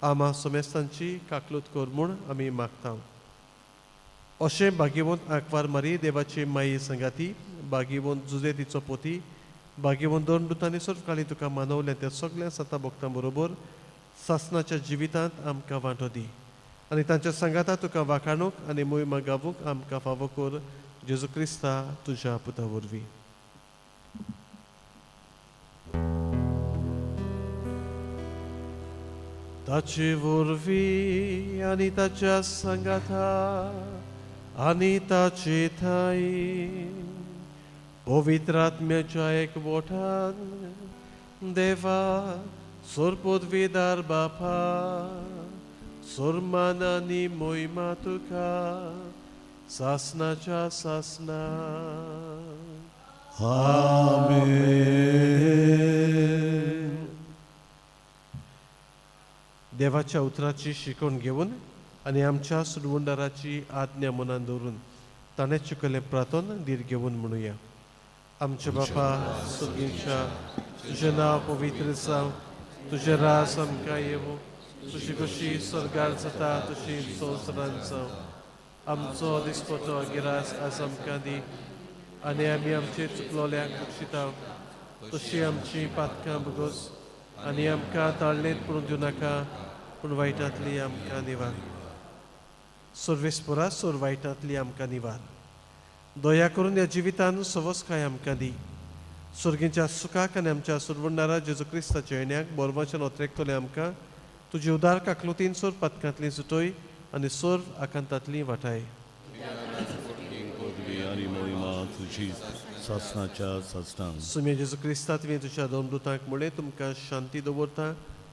आमा सोमेस्तांची काकलूत कर म्हूण आमी मागता. अशें भाग्यवंत आंकवार मारी देवाची माई संगाती, भाग्यवंत जुजे तिचो पोती, भाग्यवंत दोन दुतांनी सर्वकाळी तुका मानवलें त्या सगल्या सता भक्तां बरोबर सासनाच्या जिवितांत आमकां वांटो दी आनी तांच्या सांगाता तुका वाखाणूक आनी मोहिमा गावूंक आमकां फावो कर, जेजू क्रिस्ता तुज्या पुता वरवीं. ताचे वरवीं आनी ताच्या सांगाता आनी ताचे ठांय पवित्र आत्म्याच्या एकवटान देवा सोरपदवीदार बापा, सोरमान आनी मोहिमा तुका सासनाच्या सासना. आमेन. देवाच्या उतराची शिकवण घेवन आनी आमच्या सुरवंडाराची आज्ञा मनान दवरून ताणें चुकलें प्रार्थन धीर घेवन म्हणुया. आमच्या बापा सुर्गीच्या, तुजें नांव पवित्र जावं, तुजें रास आमकां येवं, तुजी कशी स्वर्गार जाता तशी संवसारांत जावं. आमचो दिसपटो गिरास आज आमकां दी आनी आमी आमचे चुकलोल्यांक बक्षिता तशी आमची पातकां भोगोस आनी आमकां ताळणेंत पडून दिवं नाका, पूण वायटांतली आमकां निवार. सर्वेस्परा, सोर वायटांतली आमकां निवार. दया करून ह्या जिवितान सवसकाय आमकां दी. सर्गीच्या सुखाक आनी आमच्या सुरवंडारा जेजू क्रिस्ताच्या येण्याक बोरवाच्यान ओतरेकतले आमकां तुजी उदार काकलुतीन सोर पातकांतली सुटय आनी सोर आकांतांतली वाटाय. पदवी आनी मोहिमा तुजी सासनाच्या सासनाक. सुम्या जेजू क्रिस्ता, तुवें तुज्या दोन दुतांक म्हणलें, तुमकां शांती दवरता,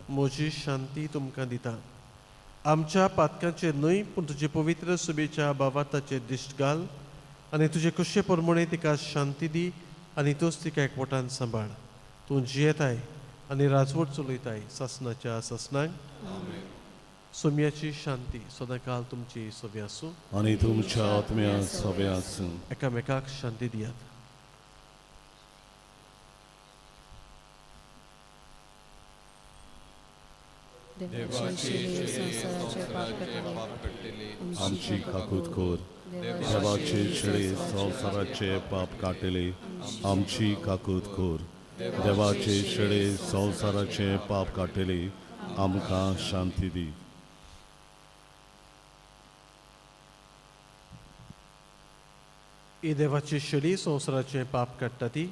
म्हजी शांती तुमकां दिता. आमच्या पातकांचेर न्हय पूण तुजे पवित्र सुबेच्या बावाताचेर दिश्ट घाल आनी तुजे कुशे प्रमाणे तिका शांती दी आनी तूंच तिका एकवटान सांबाळ. तूं जियेताय आनी राजवट चलयताय सासनाच्या सासनाक. सोम्याची शांती सदांकाल तुमची सोबी आसूं आनी तुमच्या आत्म्या सोबे आसूं. एकामेकाक शांती दियात. देवाचे संवसाराचे पाप काडटले, आमची काकूत कर. देवाचे छेडे संवसाराचे पाप काडटले, आमची काकूत कर. देवाचे छेडे संवसाराचे पाप काडटले, आमकां शांती दी. ही देवाची शेळी संवसाराचें पाप काडटा ती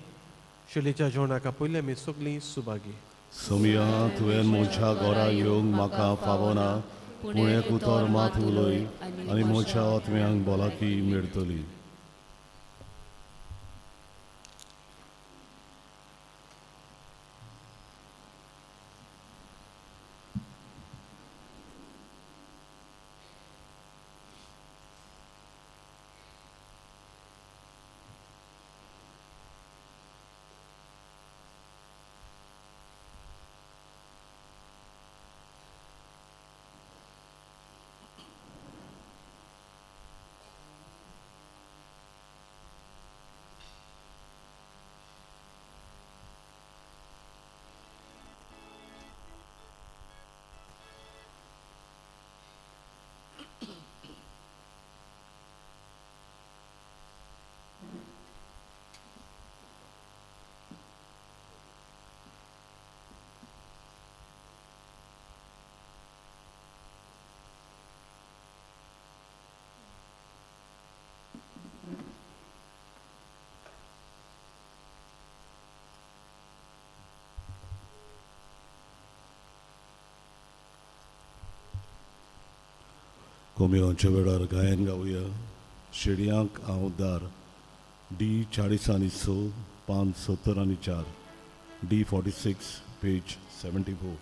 शेळीच्या जेवणाक आपयले आमी सगळीं सुभागी. सोमया, तुवें म्हज्या घरा येवंक म्हाका फावना, पूण एक उतर मात उलय आनी म्हज्या आत्म्यांक भलायकी मेळटली. कोमियोंच्या वेळार गायन गावया. शेडयांक हांव दार. डी 40 आनी 6, पान 74, डी 46, पेज 74.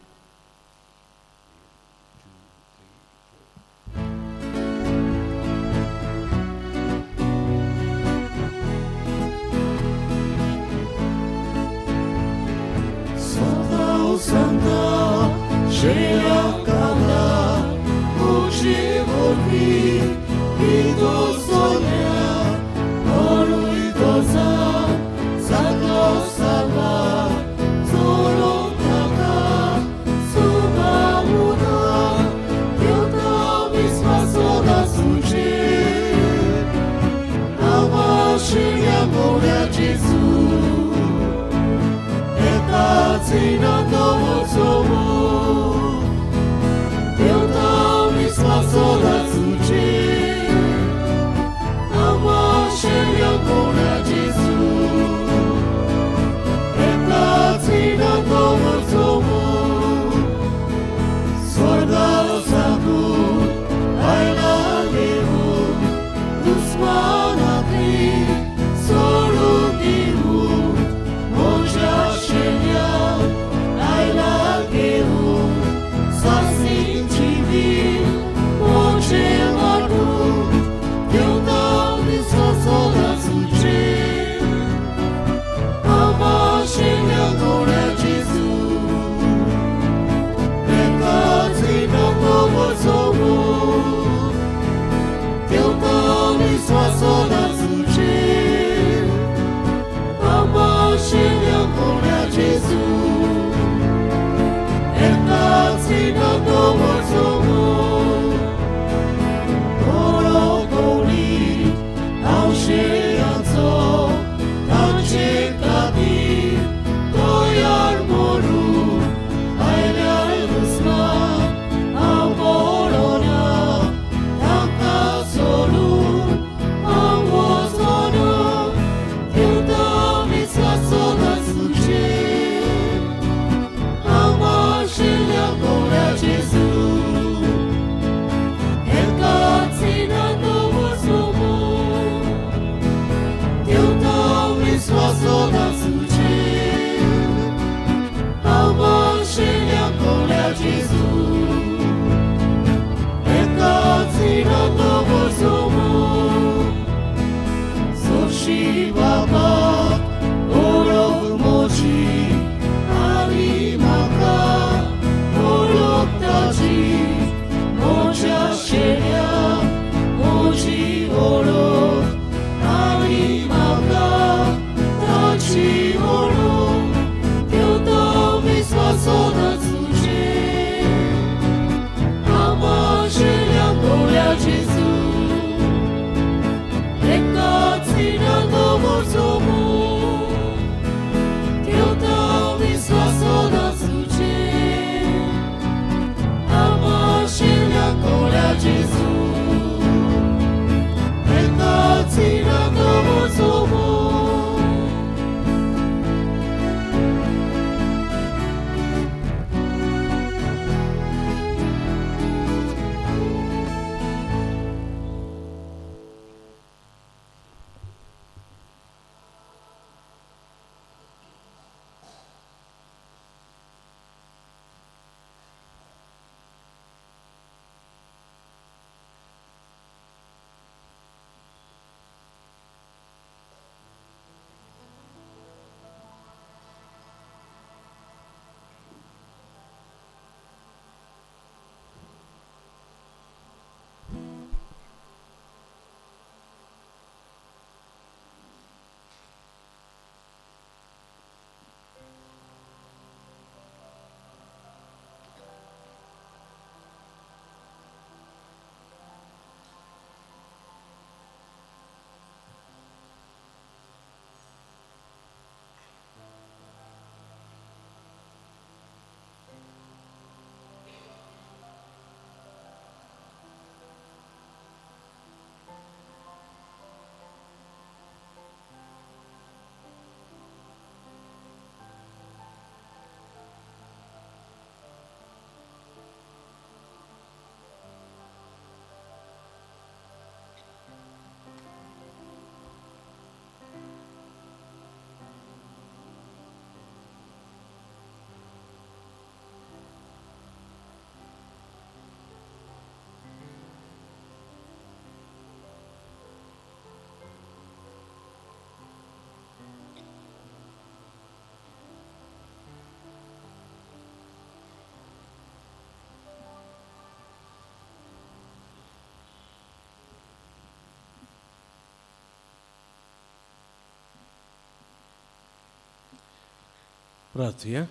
प्रार्थुया.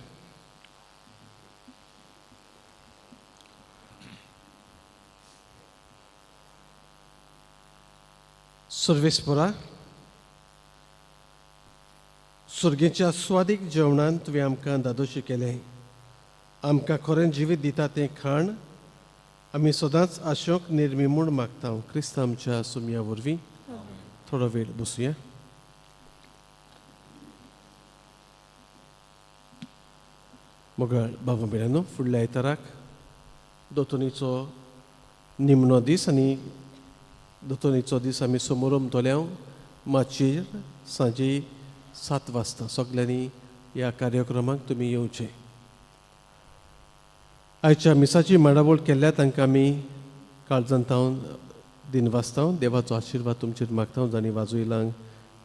सर्वेस्परा, सुर्गेच्या स्वादीक जेवणान तुवें आमकां दादोशी केलें. आमकां खरें जिवीत दिता तें खाण आमी सदांच आशोक निर्मी म्हूण मागता, क्रिस्त आमच्या सुमया वरवीं. थोडो वेळ बसुया. मोगाळ बाबा भयणांनो, फुडल्या आयताराक दोतोनीचो निमणो दीस आनी दोतोनीचो दीस आमी समोरम तोल्याव माचयेर सांजे 7 वाजता. सगल्यांनी ह्या कार्यक्रमाक तुमी येवचें. आयच्या मिसाची मांडावळ केल्ल्या तांकां आमी काळजांत थावन दिनवासता. देवाचो आशिर्वाद तुमचेर मागता. जांणी वाजयलां,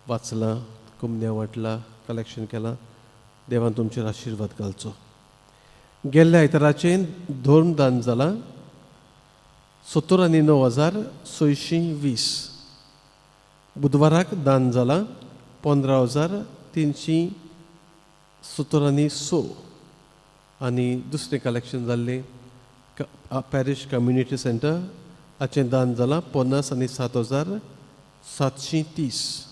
वाचलां, कुमन्या वांटलां, कलेक्शन केलां, देवान तुमचेर आशिर्वाद घालचो. गेल्ल्या आयताराचें धर्मदान जालां 79,620. बुधवाराक दान जालां 15,376. आनी दुसरें कलेक्शन जाल्लें पॅरिश कम्युनिटी सेंटर हाचें दान जालां 57,730.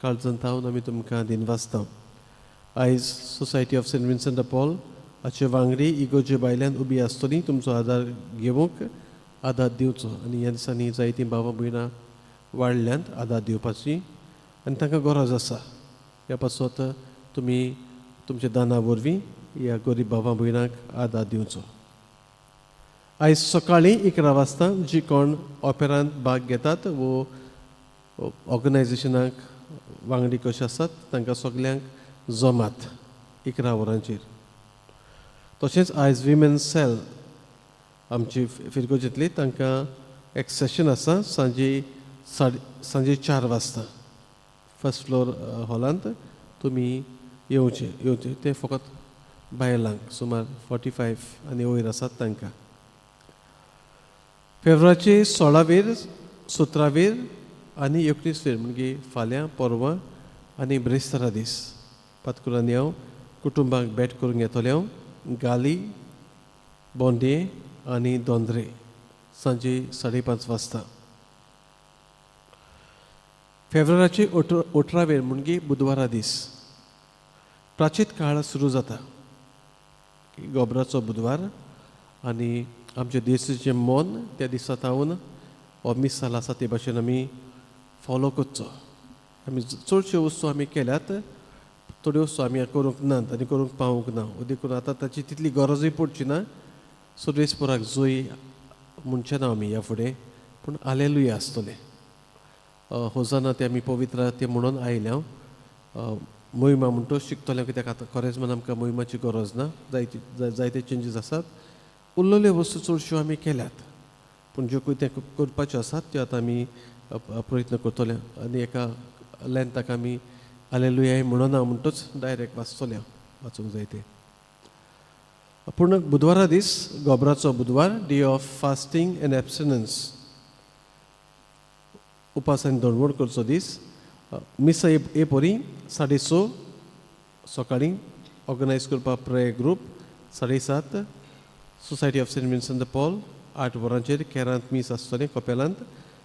काळजांत थावन आमी तुमकां दिनवासता. आयज society of Saint Vincent de Paul हाचे वांगडी इगोजे भायल्यान उबी आसतली तुमचो आदार घेवंक. आदार दिवचो आनी ह्या दिसांनी जायतीं भावां भयणां वाडल्यांत आदार दिवपाची आनी तांकां गरज आसा. ह्या पासत तुमी तुमच्या दाना वरवीं ह्या गरीब भावां भयणांक आदार दिवचो. आयज सकाळीं 11 वाजता जी कोण ऑपेरांत भाग घेतात वो ऑर्गनायजेशनाक वांगडी कशे आसात तांकां सगल्यांक जमात 11 वरांचेर. तशेंच आयज विमेन सेल आमची फिरगोजेंतली तांकां एक सेशन आसा सांजे 4 वाजता फर्स्ट फ्लोर हॉलांत. तुमी येवचें येवचें. तें फकत बायलांक, सुमार 45 आनी वयर आसात तांकां. फेब्रुवारीचे 16वेर, 17वेर आनी 19वेर, म्हणजे फाल्यां, परवां आनी ब्रेस्तारा दीस पातकुरांनी हांव कुटुंबाक भेट करूंक येतलें हांव गाली, बोंडे आनी दोंद्रे सांजे 5:30 वाजता. फेब्रुवारीचे 18वेर म्हणजे बुधवारा दीस प्राचीत काळ सुरू जाता, गोबराचो बुधवार. आनी आमचे देशाचें मन त्या दिसा थावन हो मिसाल आसा ते भाशेन आमी फॉलो करचो. आमी चडश्यो वस्तू आमी केल्यात, थोड्यो वस्तू आमी करूंक नात आनी करूंक पावूंक ना, देखून आतां ताची तितली गरजूय पडची ना. सुर्वेसपुराक जोय म्हणचे ना आमी ह्या फुडें, पूण आलेलुया आसतलें. होजाना ते आमी पवित्र ते म्हणून आयल्या. मोहिमा म्हणटो शिकतले कित्याक आतां खरेंच म्हण आमकां मोहिमाची गरज ना. जायते जायते चेंजीस आसात. उरलेल्यो वस्तू चडश्यो आमी केल्यात, पूण ज्यो कितें करपाच्यो आसात त्यो आतां आमी प्रयत्न करतले आनी एका लेंताक आमी आलेलुया म्हणना म्हणटूच डायरेक्ट वाचतले, वाचूंक जाय तें. पूण बुधवारा दीस गोबराचो बुधवार, day of fasting and abstinence, उपास आनी दणवण करचो दीस. मिसा ए परी 6:30 सकाळीं ऑर्गनायज करपाक prayer group, 7:30 society of Saint Vincent de Paul, 8 वरांचेर केरांत मीस आसतलें कपेलांत.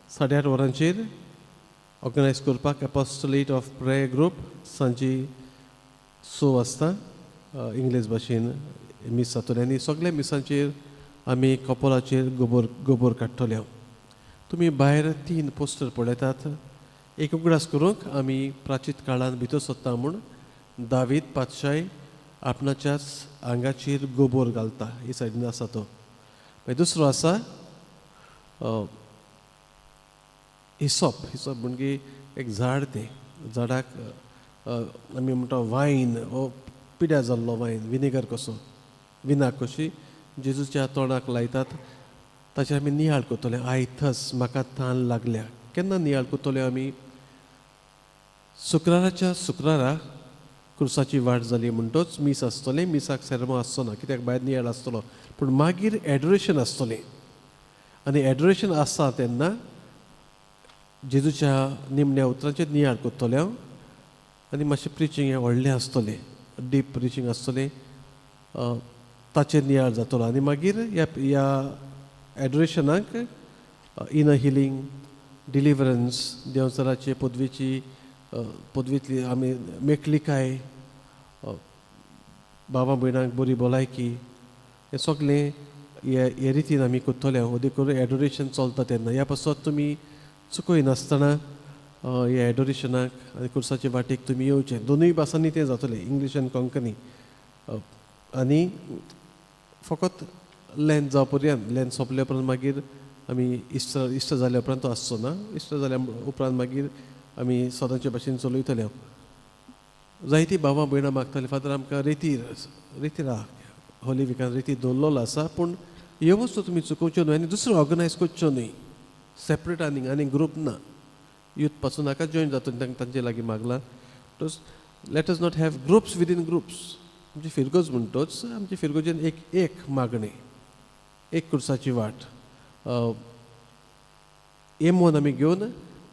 8:30 वरांचेर ऑर्गनायज करपाक एपोस्टलेट ऑफ प्रेयर ग्रूप सांजे 6 वाजता इंग्लीश भाशेन मीस जातलें. आनी सगल्या मिसांचेर आमी कपोलाचेर गोबोर गोबोर काडटले. तुमी भायर 3 पोस्टर पळयतात. एक उगडास करूंक आमी प्राचीत काळांत भितर सोदता म्हूण दावीद पातशाय आपणाच्याच आंगाचेर गोबोर घालता, ही सायडीन आसा तो. मागीर दुसरो आसा हिसोप. हिसोप म्हणजे एक झाड, तें झाडाक आमी म्हणटा वायन, हो पिड्यार जाल्लो वायन, विनेगर कसो, विनाक कशी जेजूच्या तोंडाक लायतात. ताचेर आमी नियाळ करतले. I थस, म्हाका तान लागल्या. केन्ना नियाळ करतले आमी? शुक्राराच्या शुक्रारा क्रुसाची वाट जाली म्हणटोच मीस आसतलें. मिसाक सेर्मो आसचो ना कित्याक भायर नियाळ आसतलो, पूण मागीर एडोरेशन आसतलें. आनी एडोरेशन आसता तेन्ना जेजूच्या निमण्या उतरांचेर नियाळ करतले हांव आनी मातशें प्रिचींग हें व्हडलें आसतलें. डीप प्रिचींग आसतलें, ताचेर नियाळ जातलो. आनी मागीर ह्या ह्या एडोरेशनाक इनर हिलींग, डिलिवरन्स, देंवचाराचे पदवेची पदवेंतली आमी मेकळिकाय, बाबा भयणांक बरी भलायकी, हें सगळें हे हे रितीन आमी करतले. देखून एडोरेशन चलता तेन्ना ह्या पासत तुमी चुकयनासतना ह्या एडोरेशनाक आनी कुर्साचे वाटेक तुमी येवचें. दोनूय भासांनी तें जातलें, इंग्लीश आनी कोंकणी. आनी फकत लेंत जावं पर्यंत, लेंत सोंपले उपरांत मागीर आमी इश्ट इश्ट जाल्या उपरांत तो आसचो ना. इश्ट जाल्या उपरांत मागीर आमी सदांचे भाशेन चलयतले. जायतीं भावां भयणां मागतालीं, फादर आमकां रेतीर रेतीर होली विकान रेतीर दवरलेलो आसा, पूण ह्यो वस्तू तुमी चुकोवच्यो न्हय आनी दुसरो ऑर्गनायज करच्यो न्हय सेपरेट आनी आनी ग्रूप ना. यूथ पासून नाका जॉयन जाता, तांचे लागीं मागलां. तस let us not have groups within groups. आमची फिरगोज म्हणटोच आमची फिरगोजेन एक एक मागणें, एक कुर्साची वाट हे मन आमी घेवन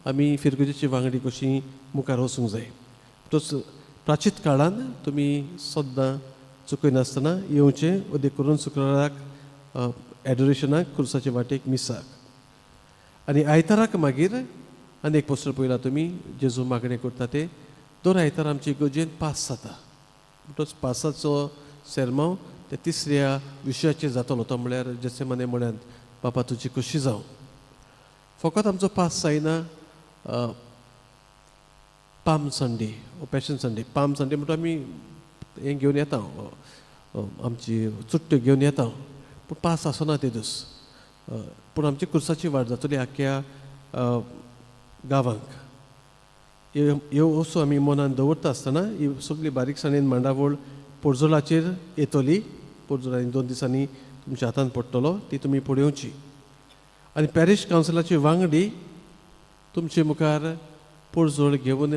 आमी फिरगोजेची वांगडी कशी मुखार वचूंक जाय. तोच प्राचीत काळान तुमी सद्दां चुकयनासतना येवचें, अदीक करून शुक्राराक एडोरेशनाक, कुर्साचे वाटेक मिसाक. आनी आयताराक मागीर आनी एक पोस्टर पळयला तुमी, जेजू मागणें करता ते. दर आयतार आमची इगर्जेन पास जाता, म्हणटच पासाचो सेरमांव ते तिसऱ्या विशयाचेर जातलो, तो म्हणल्यार जेसेमाने म्हळ्यान बापा तुजी खोशी जावं. फकत आमचो पास जायना पाम संडे ओ पॅशन संडे. पाम संडे म्हणटा आमी हें घेवन येता, आमची चुट्ट्यो घेवन येता, पूण पास आसना ते दीस. पूण आमची कुर्साची वाट जातली आख्ख्या गांवांक. ह्यो वस्तू आमी मनान दवरता आसतना ही सगळी बारीकसाणेन मांडावळ पोरजोलाचेर येतली. पोरजोल आनी 2 दिसांनी तुमच्या हातान पडटलो, ती तुमी पळोवची. आनी पॅरीश कावन्सिलाची वांगडी तुमचे मुखार पोरजोळ घेवन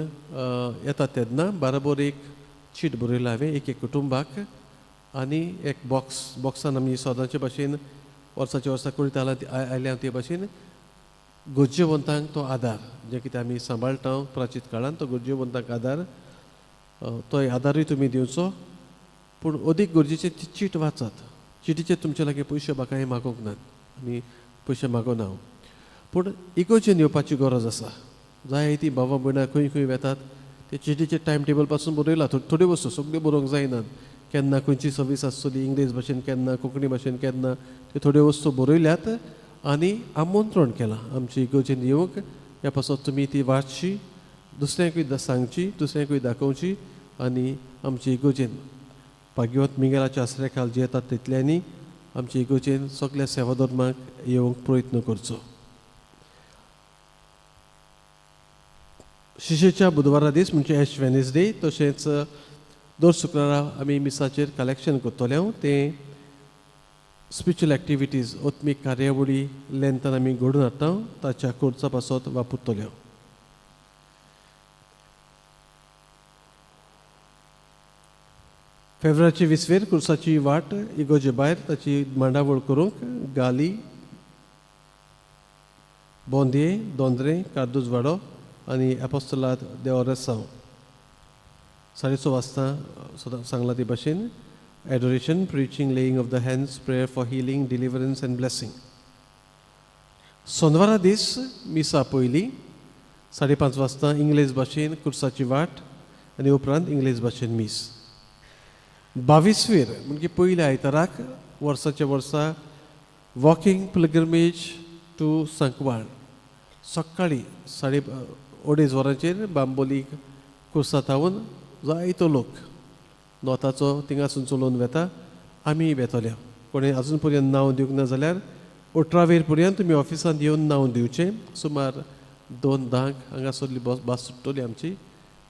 येता तेन्ना बाराबर एक चीट बरयला हांवें एक एक कुटुंबाक आनी एक बॉक्स, बॉक्सान आमी सदांचे भाशेन वर्साच्या वर्सा करीत आयल्या ते भाशेन गरजेवंतांक तो आदार, जें कितें आमी सांबाळटा प्राचीत काळान तो गरजेवंतांक आदार, तो आदारूय तुमी दिवचो. पूण अदीक गरजेचे ती चीट वाचात. चिटीचेर तुमचे लागीं पयशे म्हाका हें मागूंक नात आनी पयशे मागोना हांव, पूण इगोर्जेन येवपाची गरज आसा. जाय ती बाबा भयणां खंय खंय वेतात ते चिटीचेर टायम टेबल पासून बरयला. थोड्यो वस्तू सगल्यो बरोवंक जायनात, केन्ना खंयची सर्वीस आसतली, इंग्लीश भाशेन केन्ना, कोंकणी भाशेन केन्ना, त्यो थोड्यो वस्तू बरयल्यात आनी आमंत्रण केलां आमची इगोर्जेन येवंक. ह्या पासत तुमी ती वाचची, दुसऱ्यांकूय सांगची, दुसऱ्यांकूय दाखोवची आनी आमची इगोर्जेन भाग्यवंत मिंगेलाच्या आसऱ्या खाल जे येतात तितल्यांनी आमची इगोर्जेन सगल्या सेवा धर्माक येवंक प्रयत्न करचो. शिशेच्या बुधवारा दीस म्हणजे एश वेनसडे, तशेंच दर शुक्रारा आमी मिसाचेर कलेक्शन करतले. तें स्पिरिच्युअल एक्टिविटीज, आत्मीक कार्यावळी लेंतान आमी घडोवन हाडटा, ताच्या कोर्सा पासत वापरतले. फेब्रुवारीचे 20वेर कुर्साची वाट इगोर्जे भायर ताची मांडावळ करूंक गाली, बोंदये, दोंद्रे, कार्दुजवाडो आनी एपोस्तलाद देवरेसांव 6:30 वाजता सदां सांगलां ते भाशेन adoration, preaching, laying of the hands, prayer for healing, deliverance and blessing. सोनवारा दीस मिसा पयलीं 5:30 वाजता इंग्लीश भाशेन कुर्साची वाट आनी उपरांत इंग्लीश भाशेन मीस. 22वेर म्हणजे पयल्या आयताराक वर्साच्या वर्सा वॉकिंग पिलग्रमेज टू सांकवाळ सकाळीं 2:30 वरांचेर बांबोली कुर्सा थावन जायतो लोक नोताचो थिंगासून चलोवन वेता. आमी वेतले. कोणें आजून पर्यंत नांव दिवंक ना जाल्यार 18वेर पर्यंत तुमी ऑफिसांत येवन नांव दिवचें. सुमार 2:10 हांगासरली बस सुट्टली आमची.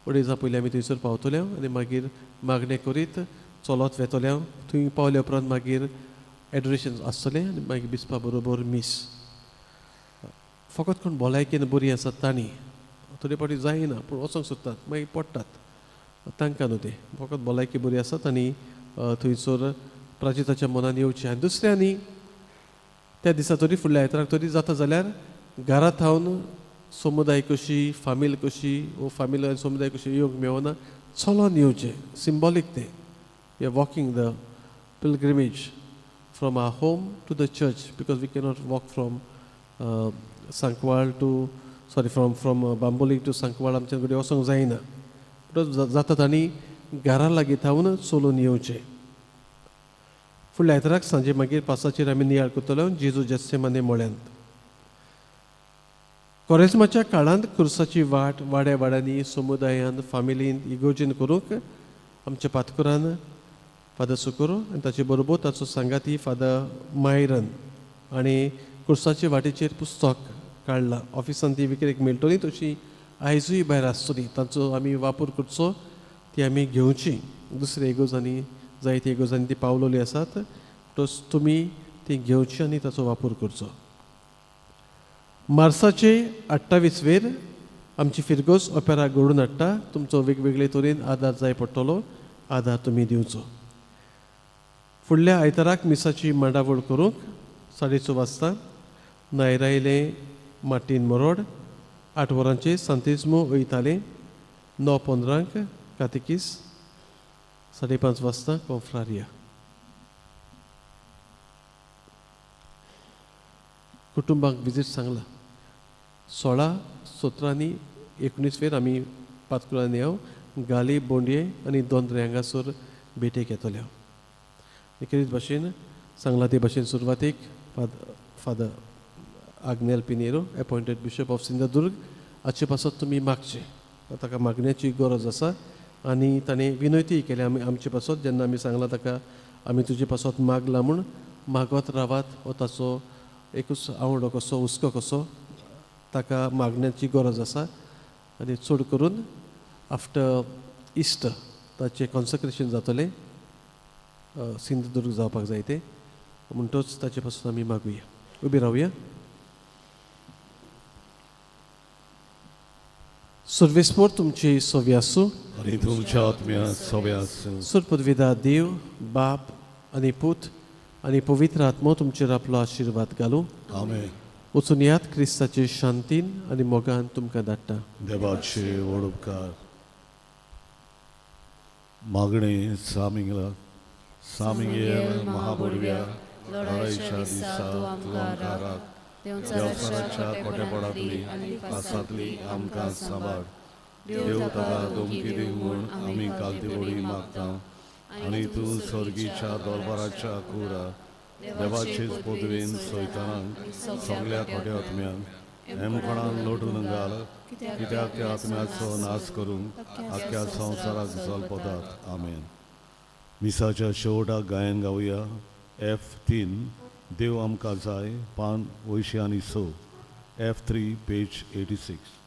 2:30 पयलीं आमी थंयसर पावतले आनी मागीर मागणें करीत चलत वेतले. थंय पावल्या उपरांत मागीर एडोरेशन आसतलें आनी मागीर बिस्पा बरोबर मीस. फकत कोण भलायकेन बरी आसात तांणी, थोडे फावटी जायना पूण वचोंक सोदतात मागीर पडटात, तांकां न्हू तें. फकत भलायकी बरी आसात आनी थंयसर प्राचिताच्या मनान येवचें. आनी दुसऱ्यांनी त्या दिसा तरी फुडल्या आयताराक तरी जाता जाल्यार घरा थावन समुदाय कशी, फामील कशी वो फामील आनी समुदाय कशी येवंक मेळना चलोन येवचें, सिंबॉलीक तें. We are walking the pilgrimage from our home to the church because we cannot walk from Sancoale to, sorry, from Bambolim to Sancoale. आमच्या कडेन वचोंक जायना. म्हणटच जाता तांणी घरा लागीं थावन चलून येवचें. फुडल्या आयताराक सांजे मागीर 5 चेर आमी नियाळ करतले जेजू जेत्सेमाने मळ्यांत. कोरेज्माच्या काळांत खुर्साची वाट वाड्या वाड्यांनी, समुदायान, फामिलीन, इगोर्जीन करूंक आमच्या पातकुरान फादर सुकुरो आनी ताचे बरोबर ताचो सांगाती फादर मायरन आनी खुर्साचे वाटेचेर पुस्तक काडलां. ऑफिसान ती विकरेक मेळटली, तशी आयजूय भायर आसतली. तांचो आमी वापर करचो, ती आमी घेवची. दुसऱ्या इगोर्जांनी, जायते इगोर्जांनी ती पावलोली आसात. तस तुमी ती घेवची आनी ताचो वापर करचो. मार्साचे 28 वेर आमची फिरगोज ओपेरा घडून हाडटा. तुमचो वेगवेगळे तरेन आदार जाय पडटलो, आदार तुमी दिवचो. फुडल्या आयताराक मिसाची मांडावळ करूंक 6:30 वाजता नायरायले मार्टीन मरोड, 8 वरांचेर सांतिज्मो वयताले, 9:15 कातेकीस, 5:30 वाजता कोंफ्रारिया. कुटुंबाक विजीट सांगला. 16, 17 आनी 19 वेर आमी पातकुळांनी हांव गाली, बोंडये आनी दोंद्रे हांगासर भेटेक येतले हांव. खेरीत भाशेन सांगला ते भाशेन सुरवातेक father Agnel Pinheiro, appointed bishop of Sindhudurg, हाचे पासत तुमी मागचें. ताका मागण्याची गरज आसा आनी ताणें विनवतीय केल्या आमी आमचे पासत. जेन्ना आमी सांगलां ताका आमी तुजे पासत मागला म्हूण, मागत रावात हो ताचो एकूच आवडो कसो, हुस्को कसो. ताका मागण्याची गरज आसा आनी चड करून आफ्टर इस्टर ताचें कॉन्सक्रेशन जातलें, सिंधुदुर्ग जावपाक जाय तें. म्हणटच ताचे पासून आमी मागुया. उबी रावया. सर्वेस्पोर तुमची सोवी आसूं. आनी तुमच्या आत्म्या सवे आसूं. सुरपदविदा देव बाप आनी पूत आनी पवित्र आत्मो तुमचेर आपलो आशिर्वाद घालूं. आमेन. वचून यात. क्रिस्ताचे शांतीन आनी मोगान तुमकां धाडटा. देवाचे व्हड उपकार. मागणें सामिंगला. सामिंगेल महाबोडव्या, लढायच्या दिसा तूं आमकां राख. देवचाराच्या खोटेपणांतली आनी पासांतली आमकां सांबाळ. देव ताका धमकी दिवं म्हूण आमी कालती मागता आनी तूं सर्गीच्या दरबाराच्या कुरा देवाचेच पदवेन सैतानाक, सगल्या खोट्या आत्म्यांक हेमकोणान लोटून घाल, कित्याक त्या आत्म्याचो नाश करूंक आख्ख्या संवसाराक जल्पतात. आमेन. मिसाच्या शेवटाक गायन गावया एफ 3, देव आमकां जाय, पान 86, F 3, page 86.